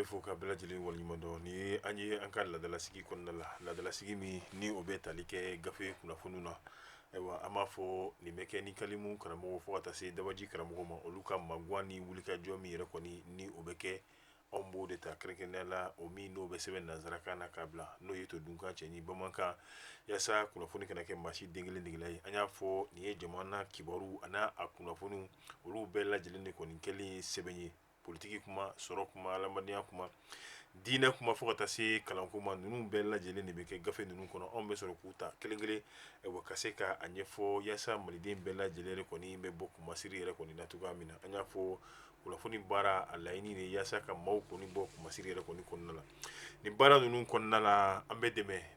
lajɛlen fo ka bɛɛ lajɛlen waleɲuman dɔn. Ni ye an ye an ka laadalasigi kɔnɔna la, laadalasigi min ni o bɛ tali kɛ gafe kunnafoniw na. Ayiwa, an b'a fɔ nin bɛ kɛ ni kalimu karamɔgɔ fo ka taa se dabaji karamɔgɔ ma, olu ka maguwan ni wulikajɔ min yɛrɛ kɔni ni o bɛ kɛ, anw b'o de ta kɛrɛnkɛrɛnnenya la, o min n'o bɛ sɛbɛn nansarakan na k'a bila n'o ye todunkan cɛ ni bamanankan, yaasa kunnafoni kana kɛ maa si den kelen degela ye. An y'a fɔ nin ye jamana kibaru an'a a kunnafoniw, olu bɛɛ lajɛlen de kɔni kɛlen ye sɛbɛn ye: politiki kuma, sɔrɔ kuma, adamadenya kuma, diinɛ kuma, fo ka taa se kalanko ma. Ninnu bɛɛ lajɛlen de bɛ kɛ gafe ninnu kɔnɔ. Anw bɛ sɔrɔ k'u ta kelen kelen, ayiwa, ka se ka a ɲɛfɔ yaasa maliden bɛɛ lajɛlen yɛrɛ kɔni bɛ bɔ kumasiri yɛrɛ kɔni na cogoya min na. An y'a fɔ kunnafoni baara a laɲini de yaasa ka maaw kɔni bɔ kumasiri yɛrɛ kɔni kɔnɔna la. Nin baara ninnu kɔnɔna la, an bɛ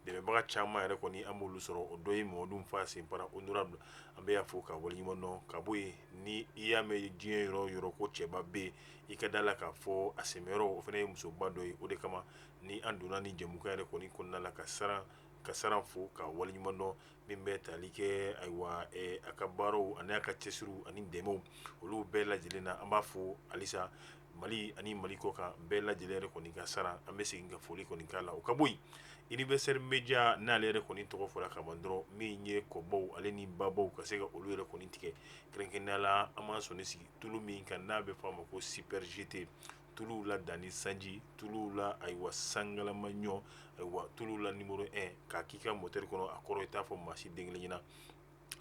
dɛmɛbaga caman yɛrɛ kɔni, an b'olu sɔrɔ. O dɔ ye Mamadu Fa Senpara honorable, an bɛ y'a fo ka waleɲuman dɔn. Ka bɔ yen, ni i y'a mɛn diɲɛ yɔrɔ o yɔrɔ ko cɛba bɛ yen, i ka da la k'a fɔ a sɛmɛyɔrɔ o fana ye musoba dɔ ye. O de kama ni an donna ni jɛmukan yɛrɛ kɔni kɔnɔna la, ka siran fo ka waleɲuman dɔn min bɛ tali kɛ, ayiwa, a ka baaraw ani a ka cɛsiriw ani dɛmɛw, olu bɛɛ lajɛlen na. An b'a fo halisa Mali ani Mali kɔ kan bɛɛ lajɛlen yɛrɛ kɔni ka sara, an bɛ segin ka foli kɔni k'a la. O ka bɔ yen, Universel Media, n'ale yɛrɛ kɔni tɔgɔ fɔra ka ban dɔrɔn, min ye kɔbaw ale ni babaw ka se ka olu yɛrɛ kɔni tigɛ, kɛrɛnkɛrɛnnenya la an b'an sɔnni sigi tulu min kan n'a bɛ fɔ a ma ko Super GT, tuluw la danni sanji, tuluw la, ayiwa, sangalama ɲɔ, ayiwa, tuluw la numéro 1, k'a k'i ka moteur kɔnɔ, a kɔrɔ i t'a fɔ maa si den kelen ɲɛna.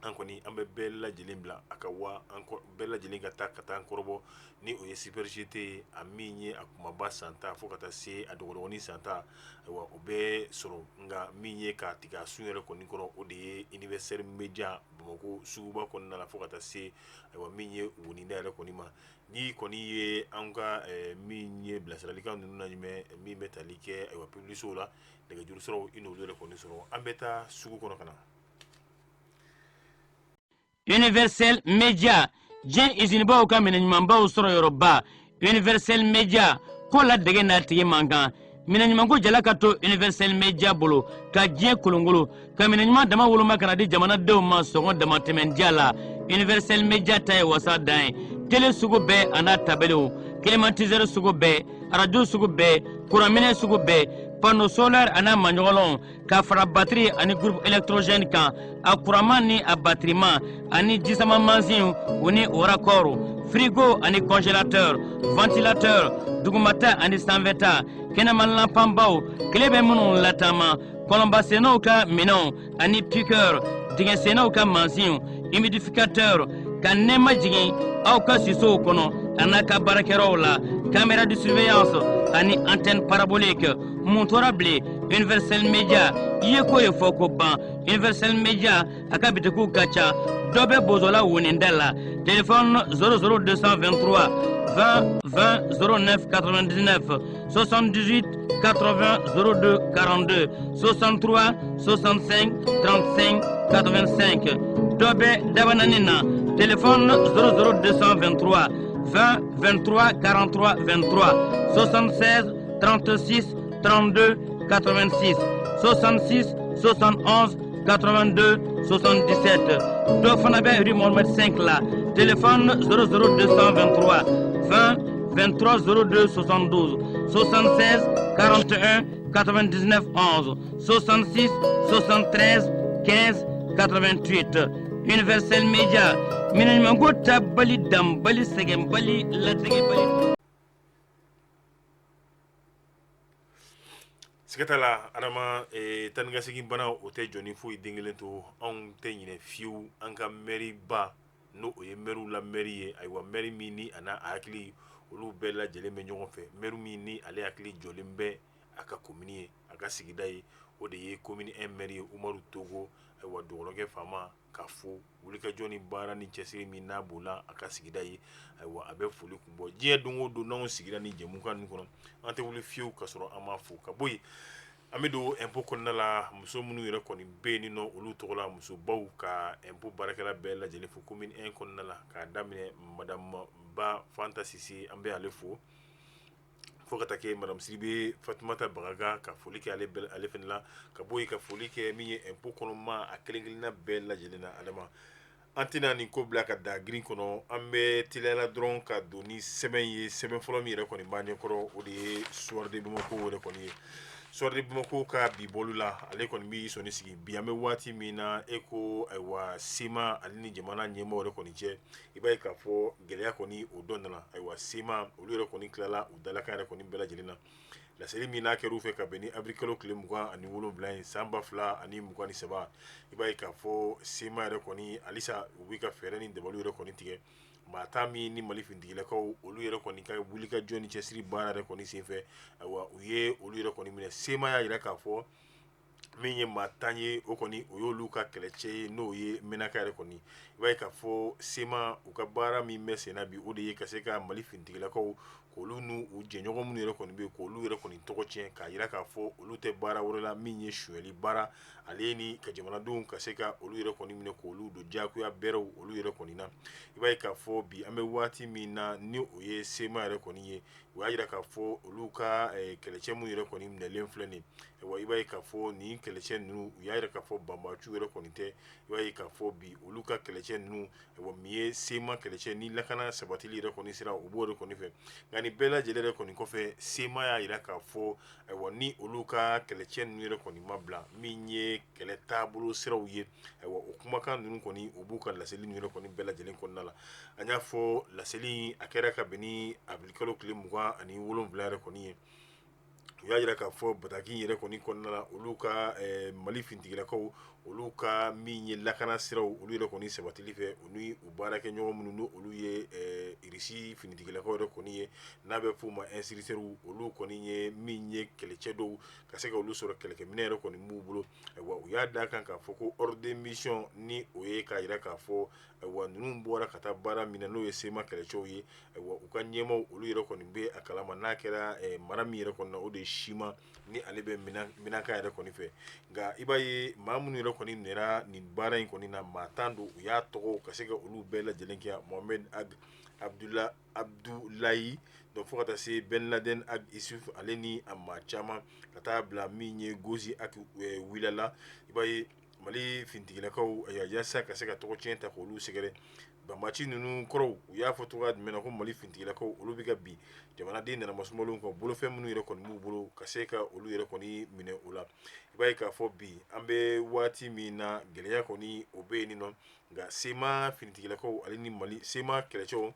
An kɔni an bɛ bɛɛ lajɛlen bila a ka wa an bɛɛ lajɛlen ka taa an kɔrɔbɔ ni o ye Super GT ye. A min ye a kumaba santa fo ka taa se a dɔgɔdɔgɔnin santa, ayiwa, o bɛ sɔrɔ. Nka min ye k'a tigɛ a sun yɛrɛ kɔni kɔrɔ, o de ye Universel Media Bamakɔ suguba kɔnɔna la, fo ka taa se, ayiwa, min ye Woninda yɛrɛ kɔni ma. Ni kɔni ye an ka min ye bilasiralikan ninnu na ɲuman min bɛ tali kɛ, ayiwa, publicité la, nɛgɛjuru sɔrɔ, i n'olu yɛrɛ kɔni sɔrɔ. An bɛ taa sugu kɔnɔ ka na. Universel Media, diɲɛ izinibaw ka minɛ ɲumanbaw sɔrɔ yɔrɔba. Universel Media ko la dɛgɛ n'a tigi man kan, minɛ ɲumanko jala ka to Universel Media bolo ka diɲɛ kolongolo ka minɛ ɲuman dama woloma ka na di jamanadenw ma sɔngɔ damatɛmɛndiya la. Universel Media ta ye wasa dan ye: tele sugu bɛɛ a n'a tabalew, climatiseur sugu bɛɛ, arajo sugu bɛɛ, kuranminɛ sugu bɛɛ, panneau solaire a n'a maɲɔgɔnlɔnw, ka fara batiri ani groupe électrogène kan, a kuranman ni a batiriman, ani jisama mansinw u ni o raccord, frigo ani congélateur, ventilateur, dugumata ani sanfɛta, kɛnɛma lanpanbaw, tile bɛ minnu lataama, kɔlɔnbasennaw ka minɛnw ani piqueur, dingɛsennaw ka mansinw, humidificateur, ka nɛɛma jigin aw ka sisow kɔnɔ a n'a ka baarakɛyɔrɔw la, caméra de surveillance ani antenne parabolique. Mun tora bilen? Universel Media i ye ko ye fɔ ko ban. Universel Media a ka bitikiw ka ca. Dɔ bɛ Bozola Woninda la, téléphone 00223 20 20 09 99, 78 80 02 42, 63 65 35 85. Dɔ bɛ Dabanani na, téléphone 00223 20 23 43 23, 76 36 32 86, 66 71 82 77. Dɔ fana bɛ rue Mohamed 5 la, téléphone 00223 20 23 02 72, 76 41 99 11, 66 73 15 88. Universel Media, minɛ ɲumanko tabali, danbali, sɛgɛnbali, latigɛbali. Siga t'a la, Adama, tan ni ka segin bana, o tɛ jɔn foyi den kelen to. Anw tɛ ɲinɛ fiyewu an ka mɛri ba, n'o o ye mɛriw la mɛri ye. Ayiwa, mɛri min ni a n'a hakili, olu bɛɛ lajɛlen bɛ ɲɔgɔn fɛ, mɛri min ni ale hakili jɔlen bɛ a ka komini ye, a ka sigida ye, o de ye commune 1 mɛri ye, Umaru Togo. Ayiwa, dɔgɔnɔkɛ faama ka fo wulikajɔ ni baara ni cɛsiri min n'a b'o la a ka sigida ye. Ayiwa, a bɛ foli kun bɔ diɲɛ don o don. N'anw sigira ni jɛmukan ninnu kɔnɔ, an tɛ wuli fiyewu ka sɔrɔ an m'a fo. Ka bɔ yen, an bɛ don impôt kɔnɔna la. Muso minnu yɛrɛ kɔni bɛ yen nɔ, olu tɔgɔ la musobaw ka impôt baarakɛla bɛɛ lajɛlen fo commune 1 kɔnɔna la, k'a daminɛ madame Ba Fanta Sise, an bɛ ale fo, fo ka taa kɛ madame Sidibe Fatumata Bagaga, ka foli kɛ ale bɛɛ ale fana la. Ka bɔ yen, ka foli kɛ min ye impôt kɔnɔma a kelen kelenna bɛɛ lajɛlen na. Adama. An tɛna nin ko bila ka da girin kɔnɔ. An bɛ teliyala dɔrɔn ka don ni sɛbɛn ye. Sɛbɛn fɔlɔ min yɛrɛ kɔni b'an ɲɛkɔrɔ, o de ye Soir de Bamako yɛrɛ kɔni ye. Soir de Bamako ka bi bɔli la, ale kɔni b'i sɔnni sigi bi. An bɛ waati min na, e ko ayiwa, CMA ale ni jamana ɲɛmɔgɔ yɛrɛ kɔni cɛ, i b'a ye k'a fɔ gɛlɛya kɔni o dɔ nana. Ayiwa, CMA olu yɛrɛ kɔni tilala u dalakan yɛrɛ kɔni bɛɛ lajɛlen na. Laseli min n'a kɛra u fɛ ka bɛn ni avril tile 27 ye san 2023, i b'a ye k'a fɔ CMA yɛrɛ kɔni halisa u bɛ ka fɛɛrɛ ni dabali yɛrɛ kɔni tigɛ. Maa tan min ni Mali finitigilakaw olu yɛrɛ kɔni ka wuli ka jɔ ni cɛsiri baara yɛrɛ kɔni senfɛ, ayiwa, u ye olu yɛrɛ kɔni minɛ. CMA y'a jira k'a fɔ min ye maa 10 ye, o kɔni o y'olu ka kɛlɛcɛ ye, n'o ye Menaka yɛrɛ kɔni. I b'a ye k'a fɔ CMA u ka baara min bɛ senna bi, o de ye ka se ka Mali finitigilakaw k'olu n'u u jɛɲɔgɔn minnu yɛrɛ kɔni bɛ yen, k'olu yɛrɛ kɔni tɔgɔ tiɲɛ, k'a jira k'a fɔ olu tɛ baara wɛrɛ la min ye sonyali baara ale ni ka jamanadenw ka se ka olu yɛrɛ kɔni minɛ k'olu don diyagoya bɛrɛw olu yɛrɛ kɔni na. I b'a ye k'a fɔ bi an bɛ waati min na, ni o ye CMA yɛrɛ kɔni ye, u y'a jira k'a fɔ olu ka kɛlɛcɛ minnu yɛrɛ kɔni minɛlen filɛ nin ye. I b'a ye k'a fɔ nin kɛlɛcɛ ninnu, u y'a jira k'a fɔ banbaciw yɛrɛ kɔni tɛ. I b'a ye k'a fɔ bi olu ka kɛlɛcɛ ninnu, min ye CMA kɛlɛcɛ ni lakana sabatili yɛrɛ kɔni sira, u b'o de kɔni fɛ. Nka nin bɛɛ lajɛlen yɛrɛ kɔni kɔfɛ, CMA y'a jira k'a fɔ ayiwa, ni olu ka kɛlɛcɛ ninnu yɛrɛ kɔni ma bila, min ye kɛlɛ taabolo siraw ye, ayiwa, o kumakan ninnu kɔni, u b'u ka laseli ninnu yɛrɛ kɔni bɛɛ lajɛlen kɔnɔna la. An y'a fɔ laseli a kɛra ka bɛn ni avril kalo tile 27 yɛrɛ kɔni ye. U y'a jira k'a fɔ bataki yɛrɛ kɔni kɔnɔna la, olu ka Mali finitigilakaw olu ka min ye lakana siraw olu yɛrɛ kɔni sabatili fɛ, u ni u baarakɛ ɲɔgɔn minnu ni olu ye Irisi finitigilakaw yɛrɛ kɔni ye, n'a bɛ f'u ma instructeurs, olu kɔni ye min ye kɛlɛcɛ dɔw ka se ka olu sɔrɔ, kɛlɛkɛminɛ yɛrɛ kɔni b'u bolo. Ayiwa, u y'a da kan k'a fɔ ko ordre de mission, ni o ye k'a jira k'a fɔ ayiwa, ninnu bɔra ka taa baara min na, n'o ye CMA kɛlɛcɛw ye, ayiwa, u ka ɲɛmaaw olu yɛrɛ kɔni bɛ a kalama. N'a kɛra mara min yɛrɛ kɔni na, o de ye Sima ni ale bɛ Menaka yɛrɛ kɔni fɛ. Nka i b'a ye maa minnu yɛrɛ kɔni minɛra nin baara in kɔni na, maa 10 don. U y'a tɔgɔ ka se ka olu bɛɛ lajɛlen kɛ Mohamed Ag Abdoulaye, donc fo ka taa se Ben Laden Ag Isuf, ale ni a maa caman, ka taa bila min ye Gozi Ag Wilala. I b'a ye Mali finitigilakaw, ayiwa, yaasa ka se ka tɔgɔ tiɲɛ ta k'olu sɛgɛrɛ, banbaci ninnu kɔrɔw, u y'a fɔ cogoya jumɛn na ko Mali finitigilakaw olu bɛ ka bin jamanaden nanamasumalen kan, bolofɛn minnu yɛrɛ kɔni b'u bolo, ka se ka olu yɛrɛ kɔni minɛ o la. I b'a ye k'a fɔ bi an bɛ waati min na, gɛlɛya kɔni o bɛ yen nɔ. Nka CMA finitigilakaw ale ni Mali CMA kɛlɛcɛw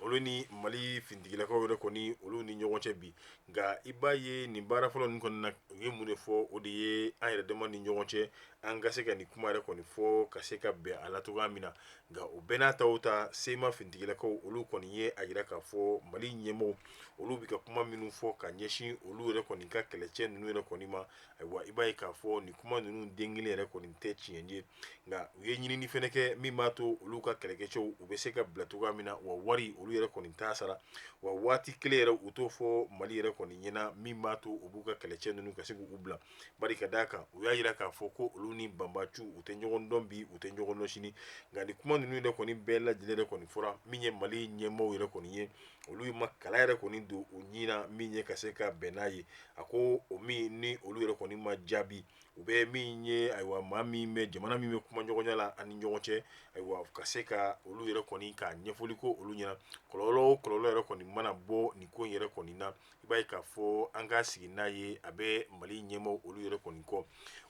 olu ni Mali finitigilakaw yɛrɛ kɔni olu ni ɲɔgɔn cɛ bi. Nka i b'a ye nin baara fɔlɔ ninnu kɔni na, u ye mun de fɔ? O de ye an yɛrɛ dama ni ɲɔgɔn cɛ, an ka se ka nin kuma yɛrɛ kɔni fɔ ka se ka bɛn a la cogoya min na. Nka o bɛɛ n'a ta o ta, CMA finitigilakaw olu kɔni ye a jira k'a fɔ Mali ɲɛmɔgɔw olu bɛ ka kuma minnu fɔ ka ɲɛsin olu yɛrɛ kɔni ka kɛlɛcɛ ninnu yɛrɛ kɔni ma, ayiwa, i b'a ye k'a fɔ nin kuma ninnu den kelen yɛrɛ kɔni tɛ tiɲɛ ye. Nka u ye ɲinini fɛnɛ kɛ min b'a to olu ka kɛlɛkɛcɛw u bɛ se ka bila cogoya min na, wa wari olu yɛrɛ kɔni t'a sara, wa waati kelen yɛrɛ u t'o fɔ Mali yɛrɛ kɔni ɲɛna min b'a to u b'u ka kɛlɛcɛ ninnu ka se k'u bila. Bari ka d'a kan, u y'a jira k'a fɔ ko olu ni banbaciw u tɛ ɲɔgɔn dɔn bi, u tɛ ɲɔgɔn dɔn sini. Nka nin kuma ninnu yɛrɛ kɔni bɛɛ lajɛlen yɛrɛ kɔni fɔra, min ye Mali ɲɛmaaw yɛrɛ kɔni ye, olu ma kala yɛrɛ kɔni don u ɲin na min ye ka se ka bɛn n'a ye. A ko o min ni olu yɛrɛ kɔni ma jaabi, u bɛ min ye, ayiwa, maa min bɛ jamana min bɛ kuma ɲɔgɔnya la ani ɲɔgɔn cɛ, ayiwa, ka se ka olu yɛrɛ kɔni ka ɲɛfɔli ko olu ɲɛna. Kɔlɔlɔ o kɔlɔlɔ yɛrɛ kɔni mana bɔ nin ko in yɛrɛ kɔni na, i b'a ye k'a fɔ an ka sigi n'a ye, a bɛ Mali ɲɛmaaw olu yɛrɛ kɔni kɔ.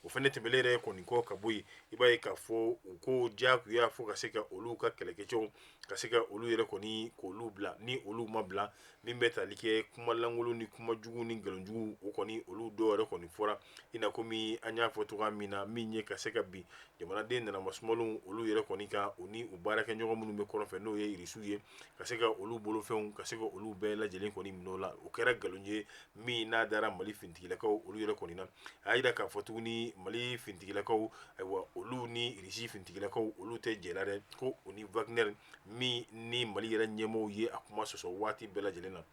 O fɛnɛ tɛmɛlen yɛrɛ kɔni kɔ ka bɔ yen, i b'a ye k'a fɔ u ko diyagoya fo ka se ka olu ka kɛlɛkɛcɛw ka se ka olu yɛrɛ kɔni k'olu bila. Ni olu ma bila, min bɛ tali kɛ kuma lankolon ni kuma jugu ni nkalonjugu, o kɔni olu dɔw yɛrɛ kɔni fɔra, i n'a komi an y'a fɔ cogoya min na, min ye ka se ka bin jamanaden nanamasumalen olu yɛrɛ kɔni kan, u ni u baarakɛɲɔgɔn minnu bɛ kɔrɔn fɛ, n'o ye Irisiw ye, ka se ka olu bolofɛnw ka se ka olu bɛɛ lajɛlen kɔni minɛ o la. O kɛra nkalon ye min n'a dara Mali finitigilakaw olu yɛrɛ kɔni na. A y'a jira k'a fɔ tuguni Mali finitigilakaw, ayiwa, olu ni Irisi finitigilakaw olu tɛ jɛ la dɛ, ko u ni Wagner min ni Mali yɛrɛ ɲɛmɔgɔw ye a kuma sɔsɔ waati bɛɛ lajɛlen na,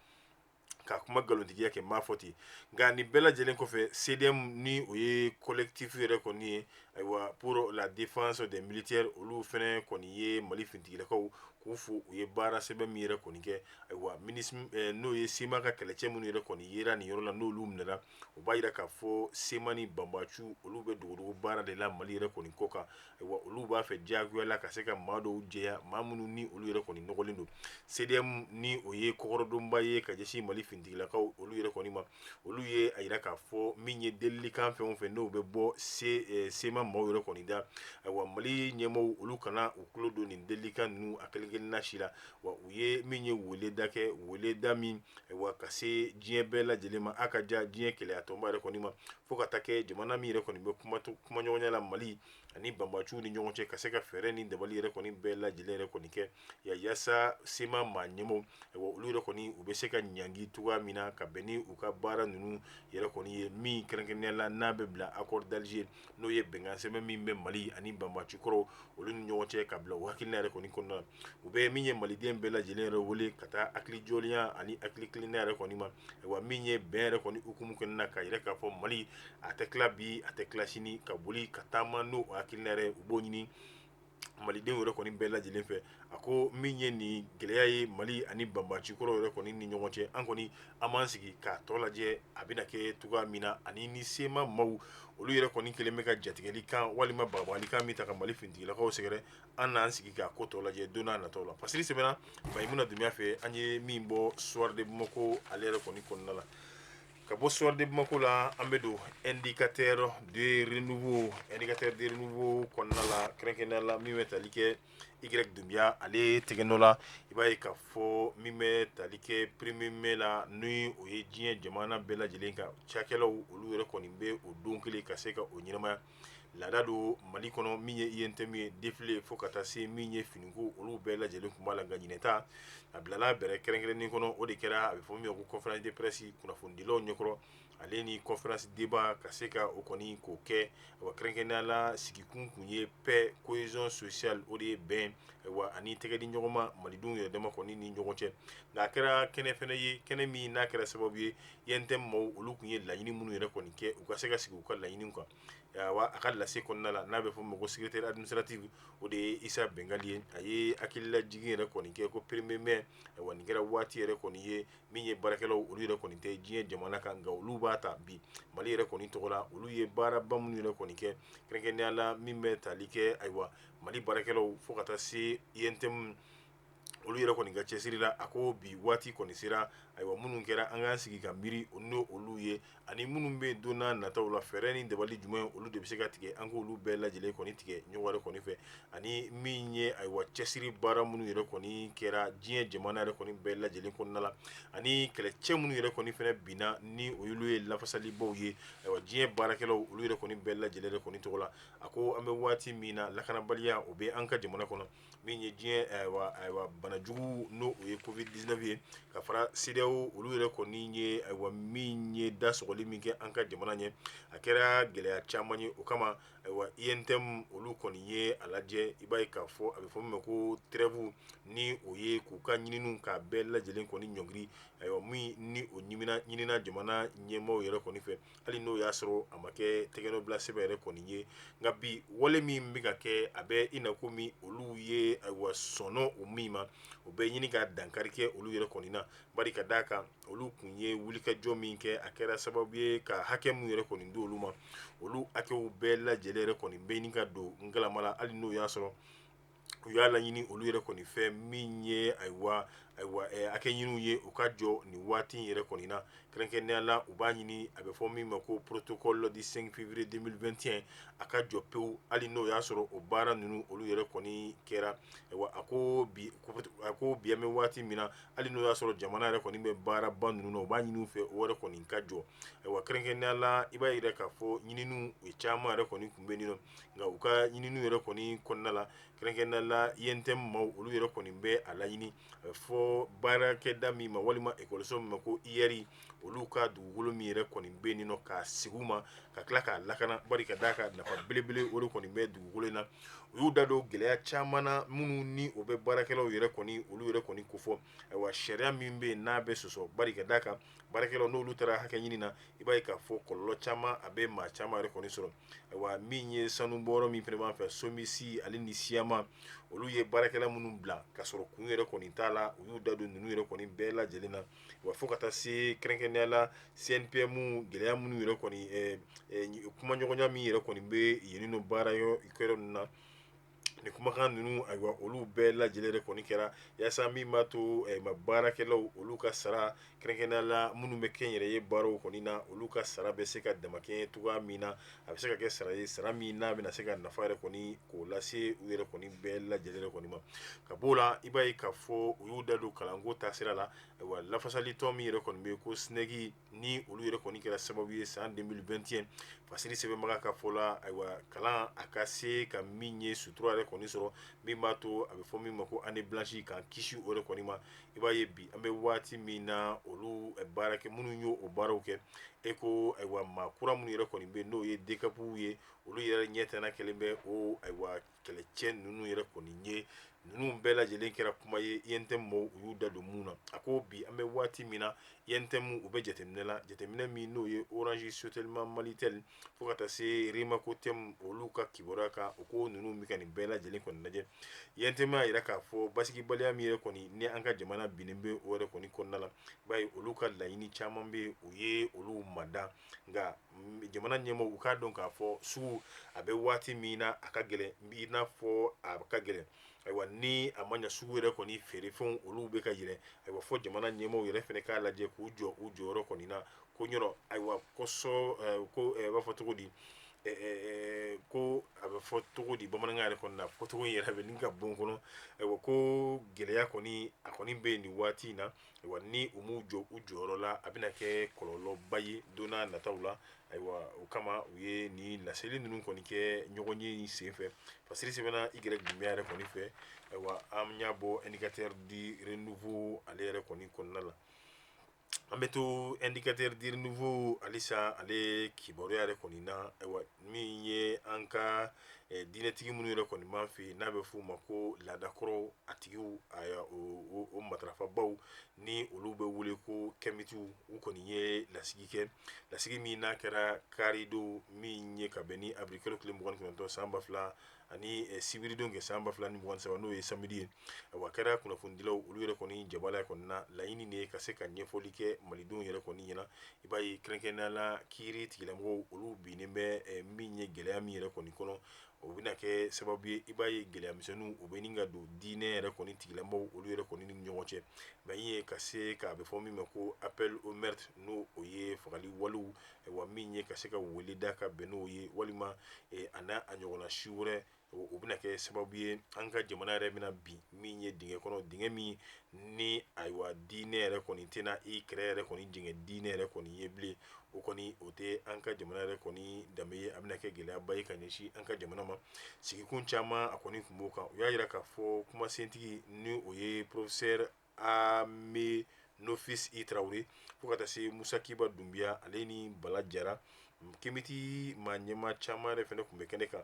k'a kuma nkalontigiya kɛ, n b'a fɔ ten. Nka nin bɛɛ lajɛlen kɔfɛ, CDM, ni o ye collectif yɛrɛ kɔni ye, Ayiwa, pour la défense des militaires, olu fɛnɛ kɔni ye Mali finitigilakaw k'u fo, u ye baara sɛbɛn min yɛrɛ kɔni kɛ. Ayiwa, MINUSMA, n'o ye CMA ka kɛlɛcɛ minnu yɛrɛ kɔni yera nin yɔrɔ la, n'olu minɛra, o b'a yira k'a fɔ CMA ni banbaciw olu bɛ dogodogo baara de la Mali yɛrɛ kɔni kɔ kan. Ayiwa, olu b'a fɛ diyagoya la ka se ka maa dɔw jɛya, maa minnu ni olu yɛrɛ kɔni nɔgɔlen don. CDM, ni o ye kɔkɔrɔdonba ye ka ɲɛsin Mali finitigilakaw olu yɛrɛ kɔni ma, olu ye a yira k'a fɔ min ye delilikan fɛn o fɛn n'o bɛ bɔ CMA maaw yɛrɛ kɔni da, ayiwa, Mali ɲɛmaaw olu kana u tulo don nin delilikan ninnu a kelen kelenna si la. Wa u ye min ye weleda kɛ, weleda min, ayiwa, ka se diɲɛ bɛɛ lajɛlen ma, a ka ja diɲɛ keleya tɔnba yɛrɛ kɔni ma, fo ka taa kɛ jamana min yɛrɛ kɔni bɛ kumaɲɔgɔnya la Mali ani banbaciw ni ɲɔgɔn cɛ, ka se ka fɛɛrɛ ni dabali yɛrɛ kɔni bɛɛ lajɛlen yɛrɛ kɔni kɛ yaasa CMA maa ɲɛmaaw, ayiwa, olu yɛrɛ kɔni u bɛ se ka ɲangi cogoya min na ka bɛn ni u ka baara ninnu yɛrɛ kɔni ye, min kɛrɛnkɛrɛnnenya la n'a bɛ bila accord d'Alger, n'o ye bɛnkan sɛbɛn min bɛ Mali ani banbaci kɔrɔw olu ni ɲɔgɔn cɛ, ka bila u hakilina yɛrɛ kɔni kɔnɔna na. U bɛ min ye maliden bɛɛ lajɛlen yɛrɛ wele ka taa hakili jɔlenya ani hakili tilennenya yɛrɛ kɔni ma. Ayiwa, min ye bɛn yɛrɛ kɔni hukumu kɔnɔna na, ka yɛrɛ k'a fɔ Mali a tɛ tila bi, a tɛ tila sini, ka boli ka taama n'o hakilina yɛrɛ, u b'o ɲini malidenw yɛrɛ kɔni bɛɛ lajɛlen fɛ. A ko min ye nin gɛlɛya ye Mali ani banbaci kɔrɔw yɛrɛ kɔni ni ɲɔgɔn cɛ, an kɔni an b'an sigi k'a tɔ lajɛ a bɛna kɛ cogoya min na, ani ni CMA maaw olu yɛrɛ kɔni kelen bɛ ka jatigɛli kan walima bagabagali kan min ta ka Mali finitigilakaw sɛgɛrɛ, an n'an sigi k'a ko tɔ lajɛ don n'a nataw la. Fasiri sɛbɛnna Mayimuna Dunbiya fɛ, an ye min bɔ Soir de Bamako ale yɛrɛ kɔni kɔnɔna la. Ka bɔ Soir de Bamako la, an bɛ don Indicateur de renouveau, Indicateur de renouveau kɔnɔna la, kɛrɛnkɛrɛnnenya la min bɛ tali kɛ Y Dunbiya ale tɛgɛnɔ la. I b'a ye k'a fɔ min bɛ tali kɛ premier mai la, ni o ye diɲɛ jamana bɛɛ lajɛlen ka cakɛlaw olu yɛrɛ kɔni bɛ o don kelen ka se ka o ɲɛnamaya. Laada don Mali kɔnɔ, min ye UNTM ye, défilé fo ka taa se min ye finiko, olu bɛɛ lajɛlen tun b'a la. Nka ɲinan ta a bilala bɛrɛ kɛrɛnkɛrɛnnen kɔnɔ, o de kɛra a bɛ fɔ min ma ko conférence de presse kunnafonidilaw ɲɛkɔrɔ, ale ni conférence débat ka se ka o kɔni k'o kɛ. Wa kɛrɛnkɛrɛnnenya la, sigikun kun ye paix, cohésion sociale, o de ye bɛn wa ani tɛgɛ di ɲɔgɔn ma malidenw yɛrɛ dama kɔni ni ɲɔgɔn cɛ. Nka a kɛra kɛnɛ fɛnɛ ye, kɛnɛ min n'a kɛra sababu ye UNTM maaw olu tun ye laɲini minnu yɛrɛ kɔni kɛ, u ka se ka sigi u ka laɲiniw kan. Wa a ka lase kɔnɔna la, n'a bɛ fɔ ma ko secrétaire administratif, o de ye Isa Bɛngali ye, a ye hakililajigin yɛrɛ kɔni kɛ ko premier mai, wa nin kɛra waati yɛrɛ kɔni ye min ye baarakɛlaw olu yɛrɛ kɔni tɛ diɲɛ jamana kan, nka olu b'a ta bi Mali yɛrɛ kɔni tɔgɔ la. Olu ye baaraba minnu yɛrɛ kɔni kɛ, kɛrɛnkɛrɛnnenya la min bɛ tali kɛ, ayiwa, Mali baarakɛlaw fo ka taa se UNTM olu yɛrɛ kɔni ka cɛsiri la. A ko bi waati kɔni sera, ayiwa, minnu kɛra an k'an sigi ka miiri n'o olu ye, ani minnu bɛ don n'a nataw la, fɛɛrɛ ni dabali jumɛn olu de bɛ se ka tigɛ, an k'olu bɛɛ lajɛlen kɔni tigɛ ɲɔgɔn yɛrɛ kɔni fɛ, ani min ye, ayiwa, cɛsiri baara minnu yɛrɛ kɔni kɛra diɲɛ jamana yɛrɛ kɔni bɛɛ lajɛlen kɔnɔna la, ani kɛlɛcɛ minnu yɛrɛ kɔni fɛnɛ binna, ni olu ye lafasalibaw ye, ayiwa, diɲɛ baarakɛlaw olu yɛrɛ kɔni bɛɛ lajɛlen yɛrɛ kɔni tɔgɔ la. A ko an bɛ waati min na, lakanabaliya o bɛ an ka jamana kɔnɔ, min ye diɲɛ, ayiwa, banajugu n'o o ye Covid 19 ye, ka fara CEDEAO olu yɛrɛ kɔni ye, ayiwa, min ye da sɔgɔli min kɛ an ka jamana ɲɛ, a kɛra gɛlɛya caman ye. O kama, ayiwa, UNTM olu kɔni ye a lajɛ, i b'a ye k'a fɔ a bɛ fɔ min ma ko trêve, ni o ye k'u ka ɲininiw k'a bɛɛ lajɛlen kɔni ɲɔngiri, ayiwa, min ni o ɲinina jamana ɲɛmaaw yɛrɛ kɔni fɛ, hali n'o y'a sɔrɔ a ma kɛ tɛgɛnɔbila sɛbɛn yɛrɛ kɔni ye. Nka bi wale min bɛ ka kɛ, a bɛ i na komi olu ye, ayiwa, sɔnɔ o min ma, o bɛ ɲini ka dankari kɛ olu yɛrɛ kɔni na, bari ka d'a kan olu kun ye wulikajɔ min kɛ, a kɛra sababu ye ka hakɛ min yɛrɛ kɔni di olu ma, olu hakɛw bɛɛ lajɛlen yɛrɛ kɔni bɛ ɲini ka don ngalama la, hali n'o y'a sɔrɔ u y'a laɲini olu yɛrɛ kɔni fɛ min ye, ayiwa, hakɛ ɲiniw ye, u ka jɔ nin waati in yɛrɛ kɔni na. Kɛrɛnkɛrɛnnenya la, u b'a ɲini a bɛ fɔ min ma ko protocole du 5 février 2021, a ka jɔ pewu, hali n'o y'a sɔrɔ o baara ninnu olu yɛrɛ kɔni kɛra. Ayiwa, a ko bi an bɛ waati min na, hali n'o y'a sɔrɔ jamana yɛrɛ kɔni bɛ baaraba ninnu na, u b'a ɲini u fɛ o yɛrɛ kɔni ka jɔ. Ayiwa, kɛrɛnkɛrɛnnenya la, i b'a yira k'a fɔ ɲininiw caman yɛrɛ kɔni tun bɛ yen nɔ, nka u ka ɲininiw yɛrɛ kɔni kɔnɔna la, kɛrɛnkɛrɛnnenya la UNTM maaw olu yɛrɛ kɔni bɛ a laɲini, a bɛ fɔ baarakɛda min ma walima ekɔliso min ma ko IER, olu ka dugukolo min yɛrɛ kɔni bɛ yen nɔ k'a segin u ma ka tila k'a lakana, bari ka d'a kan nafa belebele o de kɔni bɛ dugukolo in na. U y'u da don gɛlɛya caman na minnu ni o bɛ baarakɛlaw yɛrɛ kɔni olu yɛrɛ kɔni kofɔ. Ayiwa, sariya min bɛ yen n'a bɛ sɔsɔ, bari ka d'a kan baarakɛlaw n'olu taara hakɛ ɲini na, i b'a ye k'a fɔ kɔlɔlɔ caman a bɛ maa caman yɛrɛ kɔni sɔrɔ. Ayiwa, min ye sanubɔyɔrɔ min fana b'an fɛ, SOMISI ale ni SIAMA, olu ye baarakɛla minnu bila ka sɔrɔ kun yɛrɛ kɔni t'a la, u y'u da don ninnu yɛrɛ kɔni bɛɛ lajɛlen na. Wa fo ka taa se kɛrɛnkɛrɛnnenya la CNPM gɛlɛya minnu yɛrɛ kɔni, kumaɲɔgɔnya min yɛrɛ kɔni bɛ yen nɔ baara yɔrɔ ninnu na, nin kumakan ninnu, ayiwa, olu bɛɛ lajɛlen yɛrɛ kɔni kɛra yaasa min b'a to ma baarakɛlaw olu ka sara, kɛrɛnkɛrɛnnenya la minnu bɛ kɛnyɛrɛye baaraw kɔni na, olu ka sara bɛ se ka damakɛɲɛ cogoya min na, a bɛ se ka kɛ sara ye, sara min n'a bɛna se ka nafa yɛrɛ kɔni k'o lase u yɛrɛ kɔni bɛɛ lajɛlen yɛrɛ kɔni ma. Ka b'o la, i b'a ye k'a fɔ u y'u da don kalanko taasira la. Ayiwa, lafasali tɔn min yɛrɛ kɔni bɛ ko SNEC, ni olu yɛrɛ kɔni kɛra sababu ye san 2021, fasiri sɛbɛnbaga ka fɔ la, ayiwa, kalan a ka se ka min ye sutura yɛrɛ kɔni sɔrɔ, min b'a to a bɛ fɔ min ma ko année blanche, k'an kisi o yɛrɛ kɔni ma. I b'a ye bi an bɛ waati min na, olu baarakɛ minnu y'o o baaraw kɛ, e ko ayiwa, maa kura minnu yɛrɛ kɔni bɛ n'o ye DCAP ye, olu yɛrɛ ɲɛtana kɛlen bɛ o ayiwa kɛlɛcɛ ninnu yɛrɛ kɔni ye. Ninnu bɛɛ lajɛlen kɛra kuma ye UNTM mɔgɔw u y'u da don mun na. A ko bi an bɛ waati min na, UNTM u bɛ jateminɛ la, jateminɛ min n'o ye Orange, Sotelma, Malitel, fo ka taa se Remacotem, olu ka kibaruya kan, u ko ninnu bɛ ka nin bɛɛ lajɛlen kɔni lajɛ. UNTM y'a jira k'a fɔ basigibaliya min yɛrɛ kɔni ni an ka jamana binnen bɛ o yɛrɛ kɔni kɔnɔna la, i b'a ye olu ka laɲini caman bɛ u ye olu mada. Nka jamana ɲɛmɔgɔw u k'a dɔn k'a fɔ sugu a bɛ waati min na, a ka gɛlɛn, i n'a fɔ a ka gɛlɛn. Ayiwa, ni a ma ɲɛ sugu yɛrɛ kɔni feerefɛnw olu bɛ ka yɛlɛn, ayiwa, fɔ jamana ɲɛmɔgɔw yɛrɛ fana k'a lajɛ k'u jɔ u jɔyɔrɔ kɔni na ko yɔrɔ. Ayiwa, kosɔ ko b'a fɔ cogo di, ko a bɛ fɔ cogo di bamanankan yɛrɛ kɔni na, fɔcogo in yɛrɛ bɛ ni ka bon kɔnɔ. Ayiwa, ko gɛlɛya kɔni a kɔni bɛ yen nin waati in na. Ayiwa, ni u m'u jɔ u jɔyɔrɔ la, a bɛna kɛ kɔlɔlɔba ye don n'a nataw la. Ayiwa, o kama u ye nin laseli ninnu kɔni kɛ ɲɔgɔn ye senfɛ. Fasiri sɛbɛnna Y Dunbiya yɛrɛ kɔni fɛ. Ayiwa, an y'a bɔ Indicateur du Renouveau ale yɛrɛ kɔni kɔnɔna la. An bɛ to Indicateur du Renouveau halisa ale kibaruya yɛrɛ kɔni na. Ayiwa, min ye an ka diinɛtigi minnu yɛrɛ kɔni b'an fɛ yen n'a bɛ f'u ma ko laadakɔrɔw a tigiw, o matarafabaw ni olu bɛ wele ko kɛmitiw, u kɔni ye lasigi kɛ, lasigi min n'a kɛra karidon min ye ka bɛn ni avril kalo tile 29 san 2000 ani sibiridon kɛ san 2023, n'o ye samedi ye. Ayiwa, a kɛra kunnafonidilaw olu yɛrɛ kɔni jabala kɔni na. Laɲini de ye ka se ka ɲɛfɔli kɛ malidenw yɛrɛ kɔni ɲɛna. I b'a ye kɛrɛnkɛrɛnnenya la kiiri tigilamɔgɔw olu binnen bɛ min ye gɛlɛya min yɛrɛ kɔni kɔnɔ, o bɛna kɛ sababu ye, i b'a ye gɛlɛyamisɛnninw o bɛ nin ka don diinɛ yɛrɛ kɔni tigilamɔgɔw olu yɛrɛ kɔni ni ɲɔgɔn cɛ. Laɲini ye ka se k'a bɛ fɔ min ma ko appel au meurtre, n'o o ye fagali walew, wa min ye ka se ka wele da ka bɛn n'o ye, walima a n'a a ɲɔgɔnna si wɛrɛ, o bɛna kɛ sababu ye an ka jamana yɛrɛ bɛna bin min ye dingɛ kɔnɔ, dingɛ min ni ayiwa diinɛ yɛrɛ kɔni tɛna i kɛrɛ yɛrɛ kɔni jɛngɛ diinɛ yɛrɛ kɔni ye bilen. O kɔni o tɛ an ka jamana yɛrɛ kɔni danbe ye, a bɛna kɛ gɛlɛyaba ye ka ɲɛsin an ka jamana ma. Sigikun caman a kɔni tun b'o kan. U y'a jira k'a fɔ kumasentigi ni o ye professeur Amenofis I Tarawele, fo ka taa se Musa Kiba Dunbiya ale ni Bala Jara, kemiti maa ɲɛmaa caman yɛrɛ fana tun bɛ kɛnɛ kan.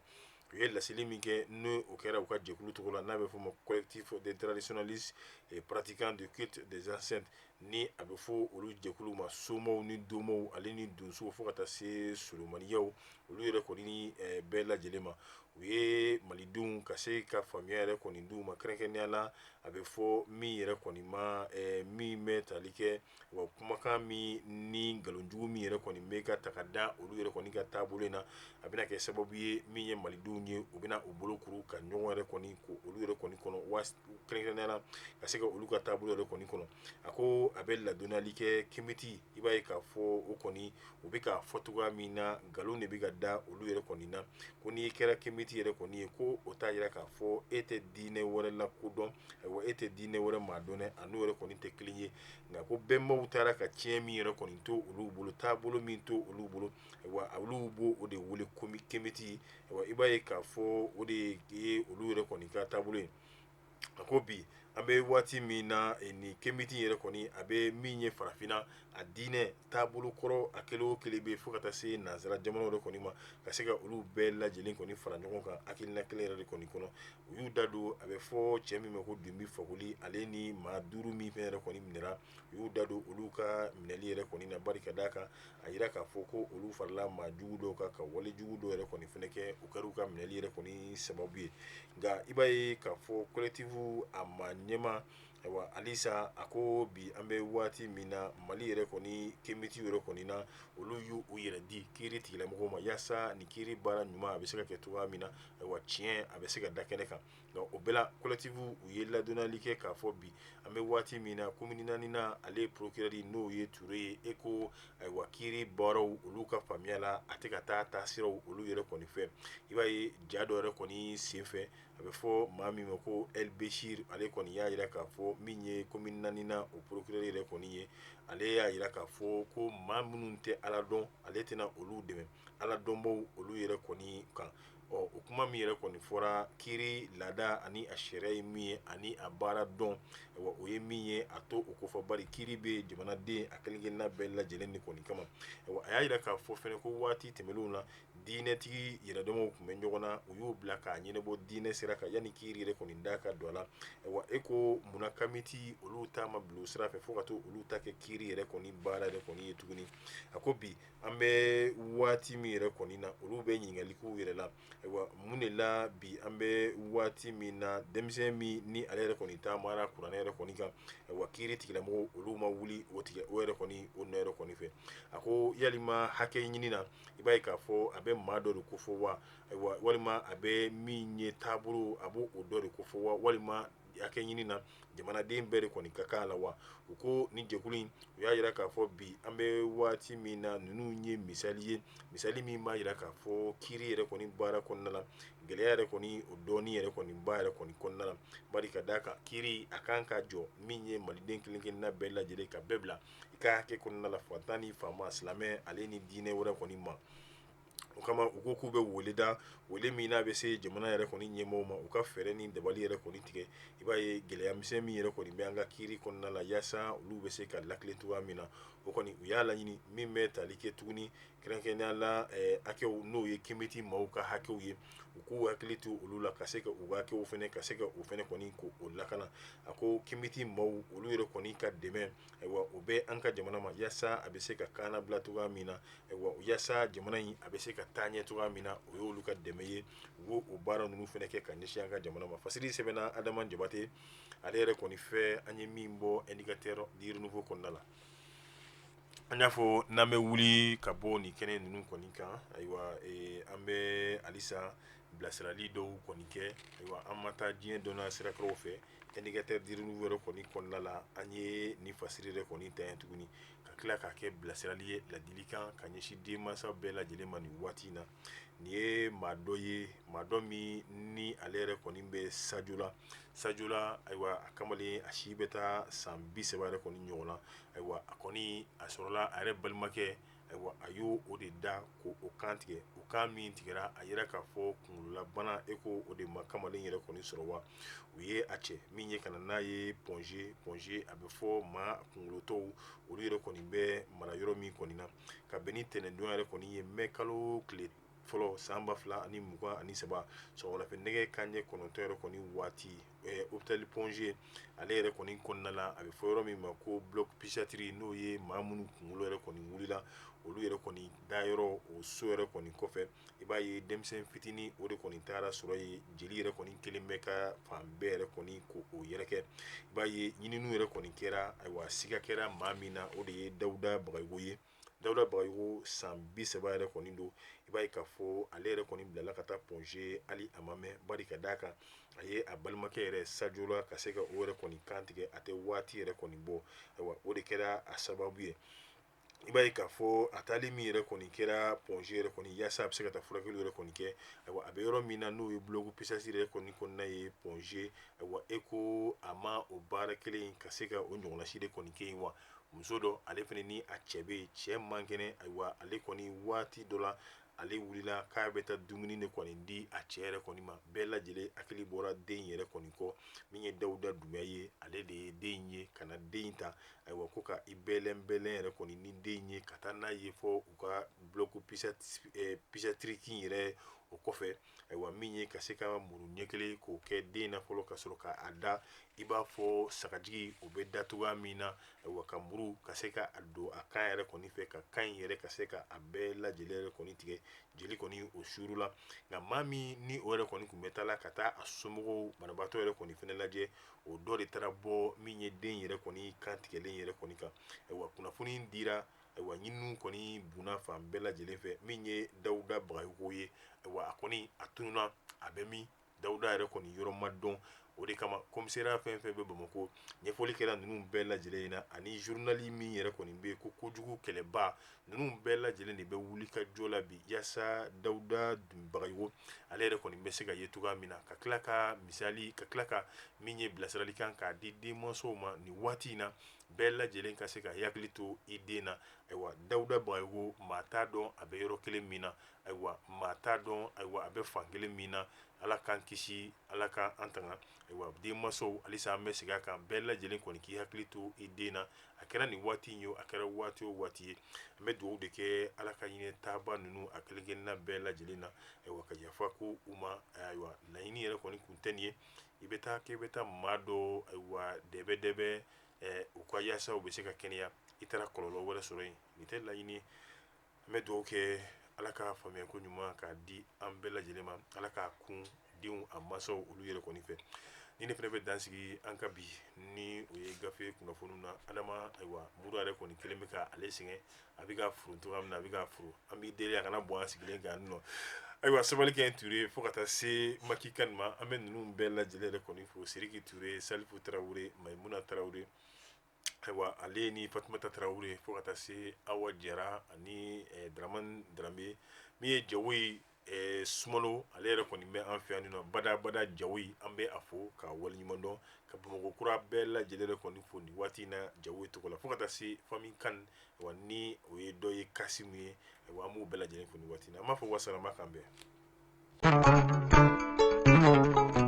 U ye laseli min kɛ, n'o o kɛra u ka jɛkulu tɔgɔ la n'a bɛ f'o ma Collectif des traditionnalistes et pratiquants du culte des ancêtres, ni a bɛ fɔ olu jɛkulu ma somaw ni domaw ale ni donsow, fo ka taa se solomaniyaw, olu yɛrɛ kɔni bɛɛ lajɛlen ma. U ye malidenw ka se ka faamuya yɛrɛ kɔni d'u ma, kɛrɛnkɛrɛnnenya la a bɛ fɔ min yɛrɛ kɔni ma min bɛ tali kɛ wa kumakan min ni nkalonjugu min yɛrɛ kɔni bɛ ka ta ka da olu yɛrɛ kɔni ka taabolo in na, a bɛna kɛ sababu ye min ye malidenw ye u bɛna u bolo kuru ka ɲɔgɔn yɛrɛ kɔni ko olu yɛrɛ kɔni kɔnɔ, wa kɛrɛnkɛrɛnnenya la ka se ka olu ka taabolo yɛrɛ kɔni kɔnɔ. A ko a bɛ ladɔnniyali kɛ kemiti, i b'a ye k'a fɔ o kɔni u bɛ k'a fɔ cogoya min na, nkalon de bɛ ka da olu yɛrɛ kɔni na, ko n'i kɛra kemiti yɛrɛ kɔni ye, ko o t'a jira k'a fɔ e tɛ diinɛ wɛrɛ la kodɔn, ayiwa, e tɛ diinɛ wɛrɛ maa dɔn dɛ, a n'o yɛrɛ kɔni tɛ kelen ye. Nka ko bɛnbaw taara ka tiɲɛ min yɛrɛ kɔni to olu bolo, taabolo min to olu bolo, ayiwa, olu b'o o de wele komi kemiti. Ayiwa, i b'a ye k'a fɔ o de ye olu yɛrɛ kɔni ka taabolo ye. A ko bi An bɛ waati min na, nin kemiti yɛrɛ kɔni, a bɛ min ye farafinna, a diinɛ taabolo kɔrɔ, a kelen o kelen bɛ fo ka taa se nansara jamanaw yɛrɛ kɔni ma, ka se ka olu bɛɛ lajɛlen kɔni fara ɲɔgɔn kan hakilina kelen yɛrɛ de kɔni kɔnɔ. U y'u da don, a bɛ fɔ cɛ min ma ko Dunbi Fakoli, ale ni maa 5 min fɛn yɛrɛ kɔni minɛra, u y'u da don olu ka minɛli yɛrɛ kɔni na. Bari ka d'a kan, a yira k'a fɔ ko olu farala maa jugu dɔw kan ka wale jugu dɔw yɛrɛ kɔni fɛnɛ kɛ, o kɛra u ka minɛli yɛrɛ kɔni sababu ye. Nka i b'a ye k'a fɔ collectif a ma ɲɛma, ayiwa, halisa a ko bi an bɛ waati min na, Mali yɛrɛ kɔni kemiti yɛrɛ kɔni na, olu y'u u yɛrɛ di kiiri tigilamɔgɔw ma yaasa ni kiiri baara ɲuman a bɛ se ka kɛ cogoya min na, ayiwa, tiɲɛ a bɛ se ka da kɛnɛ kan. Nka o bɛɛ la, collectif u ye ladɔnniyali kɛ k'a fɔ bi an bɛ waati min na, commune 4 na, ale procureur n'o ye Ture ye, e ko ayiwa, kiiri baaraw olu ka faamuya la, a tɛ ka taa taasiraw olu yɛrɛ kɔni fɛ. I b'a ye ja dɔ yɛrɛ kɔni senfɛ, a bɛ fɔ maa min ma ko El Bechir, ale kɔni y'a jira k'a fɔ min ye commune 4 na o procureur yɛrɛ kɔni ye, ale y'a jira k'a fɔ ko maa minnu tɛ Ala dɔn, ale tɛna olu dɛmɛ Ala dɔnbaw olu yɛrɛ kɔni kan. Ɔ, o kuma min yɛrɛ kɔni fɔra, kiiri laada ani a sariya ye min ye ani a baara dɔn, ayiwa, o ye min ye, a to o kofɔ, bari kiiri bɛ jamanaden a kelen kelenna bɛɛ lajɛlen de kɔni kama. Ayiwa, a y'a jira k'a fɔ fɛnɛ ko waati tɛmɛnlenw na, diinɛtigi yɛrɛdɔnw tun bɛ ɲɔgɔn na, u y'u bila k'a ɲɛnabɔ diinɛ sira kan yanni kiiri yɛrɛ kɔni da ka don a la. Ayiwa, e ko munna kamiti olu ta ma bila o sira fɛ fo ka to olu ta kɛ kiiri yɛrɛ kɔni baara yɛrɛ kɔni ye tuguni? A ko bi an bɛ waati min yɛrɛ kɔni na, olu bɛ ɲininkali k'u yɛrɛ la, ayiwa, mun de la bi an bɛ waati min na, denmisɛn min ni ale yɛrɛ kɔni taamara kuranɛ yɛrɛ kɔni kan, ayiwa, kiiri tigilamɔgɔw olu ma wuli o tigɛ o yɛrɛ kɔni o nɔ yɛrɛ kɔni fɛ? A ko yalima hakɛ ɲini na, i b'a ye k'a fɔ a bɛ maa dɔ de kofɔ wa? Ayiwa, walima a bɛ min ye taabolo, a b'o dɔ de kofɔ wa? Walima hakɛ ɲini na, jamanaden bɛɛ de kɔni ka kan a la wa? U ko ni jɛkulu in, u y'a jira k'a fɔ bi an bɛ waati min na, ninnu ye misali ye, misali min b'a jira k'a fɔ kiiri yɛrɛ kɔni baara kɔnɔna la, gɛlɛya yɛrɛ kɔni o dɔɔni yɛrɛ kɔni ba yɛrɛ kɔni kɔnɔna la. Bari ka d'a kan, kiiri a kan ka jɔ min ye maliden kelen kelenna bɛɛ lajɛlen ka bɛɛ bila i ka hakɛ kɔnɔna la, fantan ni faama, silamɛ ale ni diinɛ wɛrɛ kɔni ma. O kama u ko k'u bɛ wele da, wele min n'a bɛ se jamana yɛrɛ kɔni ɲɛmɔgɔw ma, u ka fɛɛrɛ ni dabali yɛrɛ kɔni tigɛ, i b'a ye gɛlɛya misɛn min yɛrɛ kɔni bɛ an ka kiiri kɔnɔna la, yaasa olu bɛ se ka lakilen cogoya min na. O kɔni u y'a laɲini min bɛ tali kɛ tuguni, kɛrɛnkɛrɛnnenya la hakɛw, n'o ye kemiti maaw ka hakɛw ye, u k'u hakili to olu la ka se ka u ka hakɛw fɛnɛ, ka se ka o fɛnɛ kɔni k'o lakana. A ko kemiti maaw olu yɛrɛ kɔni ka dɛmɛ, ayiwa, o bɛ an ka jamana ma yaasa a bɛ se ka kaana bila cogoya min na, ayiwa, yaasa jamana in a bɛ se ka taa ɲɛ cogoya min na, o y'olu ka dɛmɛ ye. U b'o o baara ninnu fɛnɛ kɛ ka ɲɛsin an ka jamana ma. Fasiri sɛbɛnna Adama Jabate ale yɛrɛ kɔni fɛ, an ye min bɔ Indicateur du Renouveau kɔnɔna la. An y'a fɔ n'an bɛ wuli ka bɔ nin kɛnɛ ninnu kɔni kan, ayiwa, an bɛ halisa bilasirali dɔw kɔni kɛ. Ayiwa, an ma taa diɲɛ dɔnniya sirakɔrɔw fɛ. Indicateur du Renouveau yɛrɛ kɔni kɔnɔna la, an ye nin fasiri yɛrɛ kɔni ta yen tuguni ka tila k'a kɛ bilasirali ye, ladilikan ka ɲɛsin denmansa bɛɛ lajɛlen ma nin waati in na. Nin ye maa dɔ ye, maa dɔ min ni ale yɛrɛ kɔni bɛ Sajola. Sajola, ayiwa, a kamalen a si bɛ taa san 30 yɛrɛ kɔni ɲɔgɔn na. Ayiwa, a kɔni a sɔrɔla a yɛrɛ balimakɛ, ayiwa, a y'o o de da ko o kan tigɛ. O kan min tigɛra, a yira k'a fɔ kunkololabana, e ko o de ma kamalen yɛrɛ kɔni sɔrɔ wa? U ye a cɛ min ye ka na n'a ye Point G. Point G, a bɛ fɔ maa kunkolotɔw olu yɛrɛ kɔni bɛ mara yɔrɔ min kɔni na, ka bɛn ni tɛnɛndon yɛrɛ kɔni ye, mɛ kalo tile fɔlɔ san 2023, sɔgɔmadafɛ nɛgɛ kanɲɛ 9 yɛrɛ kɔni waati, hôpital Point G ale yɛrɛ kɔni kɔnɔna la, a bɛ fɔ yɔrɔ min ma ko bloc psychiatrie, n'o ye maa minnu kunkolo yɛrɛ kɔni wulila olu yɛrɛ kɔni dayɔrɔ, o so yɛrɛ kɔni kɔfɛ, i b'a ye denmisɛn fitinin o de kɔni taara sɔrɔ yen, jeli yɛrɛ kɔni kelen bɛ ka fan bɛɛ yɛrɛ kɔni ko o yɛrɛ kɛ. I b'a ye ɲininiw yɛrɛ kɔni kɛra, ayiwa, siga kɛra maa min na, o de ye Dawuda Bagayogo ye. Dawuda Bagayogo san 30 yɛrɛ kɔni don. I b'a ye k'a fɔ ale yɛrɛ kɔni bilala ka taa Point G, hali a ma mɛn, bari ka d'a kan a ye a balimakɛ yɛrɛ Sajola ka se ka o yɛrɛ kɔni kan tigɛ, a tɛ waati yɛrɛ kɔni bɔ. Ayiwa, o de kɛra a sababu ye. I b'a ye k'a fɔ a taali min yɛrɛ kɔni kɛra Point G yɛrɛ kɔni yaasa a bɛ se ka taa furakɛli yɛrɛ kɔni kɛ, ayiwa, a bɛ yɔrɔ min na, n'o ye bloc psychiatrie yɛrɛ kɔni kɔnɔna ye Point G, ayiwa, e ko a ma o baara kelen ka se ka o ɲɔgɔnna si de kɔni kɛ yen wa? Muso dɔ, ale fana ni a cɛ bɛ yen, cɛ man kɛnɛ. Ayiwa, ale kɔni waati dɔ la, ale wulila k'a bɛ taa dumuni de kɔni di a cɛ yɛrɛ kɔni ma. Bɛɛ lajɛlen hakili bɔra den yɛrɛ kɔni kɔ, min ye Dawuda Dunbiya ye. ka na den in ta. Ayiwa, ko ka i bɛlɛn bɛlɛn yɛrɛ kɔni ni den in ye ka taa n'a ye fɔ u ka bloc psychiatrique yɛrɛ. O kɔfɛ, ayiwa, min ye ka se ka muru ɲɛ kelen k'o kɛ den na fɔlɔ, ka sɔrɔ k'a da i b'a fɔ sagajigi o bɛ da cogoya min na. Ayiwa, ka muru ka se ka a don a kan yɛrɛ kɔni fɛ, ka kan in yɛrɛ ka se ka a bɛɛ lajɛlen yɛrɛ kɔni tigɛ, jeli kɔni o suru la. Nka maa min ni o yɛrɛ kɔni tun bɛ taa la ka taa a somɔgɔw banabaatɔ yɛrɛ kɔni fɛnɛ lajɛ, o dɔ de taara bɔ min ye den yɛrɛ kɔni kan tigɛlen yɛrɛ kɔni kan. Ayiwa, kunnafoni dira. Ayiwa, ɲininiw kɔni bunna fan bɛɛ lajɛlen fɛ. Min ye Dawuda Bagayogo ye, ayiwa, a kɔni a tununna, a bɛ min? Dawuda yɛrɛ kɔni yɔrɔ ma dɔn. O de kama komisariya fɛn fɛn bɛ Bamakɔ, ɲɛfɔli kɛra ninnu bɛɛ lajɛlen na, ani journal min yɛrɛ kɔni bɛ yen ko kojugu kɛlɛba, ninnu bɛɛ lajɛlen de bɛ wuli ka jɔ la bi yaasa Dawuda Bagayogo ale yɛrɛ kɔni bɛ se ka ye cogoya min na, ka tila ka misali, ka tila ka min ye bilasiralikan k'a di denmansaw ma nin waati in na, bɛɛ lajɛlen ka se ka hakili to i den na. Ayiwa, Dawuda Bagayogo, maa t'a dɔn a bɛ yɔrɔ kelen min na. Ayiwa, maa t'a dɔn, ayiwa, a bɛ fan kelen min na. Ala k'an kisi, Ala k'an tanga. Ayiwa, denmansaw, halisa an bɛ segin a kan, bɛɛ lajɛlen kɔni k'i hakili to i den na. A kɛra nin waati in ye, a kɛra waati o waati ye, an bɛ dugawu de kɛ Ala ka hinɛ taaba ninnu a kelen kelenna bɛɛ lajɛlen na. Ayiwa, ka yafa ko u ma. Ayiwa, laɲini yɛrɛ kɔni kun tɛ nin ye, i bɛ taa k'i bɛ taa maa dɔ, ayiwa, dɛbɛ dɛbɛ u ka yaasa u bɛ se ka kɛnɛya, i taara kɔlɔlɔ wɛrɛ sɔrɔ yen. Nin tɛ laɲini. An bɛ dugawu kɛ, Ala ka faamuya ko ɲuman k'a di an bɛɛ lajɛlen ma, Ala k'a kun denw a mansaw olu yɛrɛ kɔni fɛ. Ni ne fana bɛ dan sigi an ka bi ni o ye gafe kunnafoniw na. Adama, ayiwa, muru yɛrɛ kɔni kelen bɛ ka ale sɛgɛn, a bɛ ka furu cogoya min na, a bɛ ka furu. An b'i deli, a kana bɔ an sigilen kan nɔ. Ayiwa, sabali kɛ Ture, fo ka taa se Maki Kan ma. An bɛ ninnu bɛɛ lajɛlen yɛrɛ kɔni fo: Siriki Ture, Salifu Tarawele, Maimuna Tarawele, ayiwa, ale ni Fatumata Tarawele, fo ka taa se Awa Jara ani Dramani Drambe. Min ye Jawo ye, Sumano, ale yɛrɛ kɔni bɛ an fɛ yan nɔ badabada. Jawo ye, an bɛ a fo ka waleɲuman dɔn, ka Bamakɔ kura bɛɛ lajɛlen yɛrɛ kɔni fo nin waati in na Jawo tɔgɔ la, fo ka taa se famille Kan, wa ni o ye dɔ ye Kasimu ye. Ayiwa, an b'u bɛɛ lajɛlen fo nin waati in na. An b'a fɔ wasalama, k'an bɛn.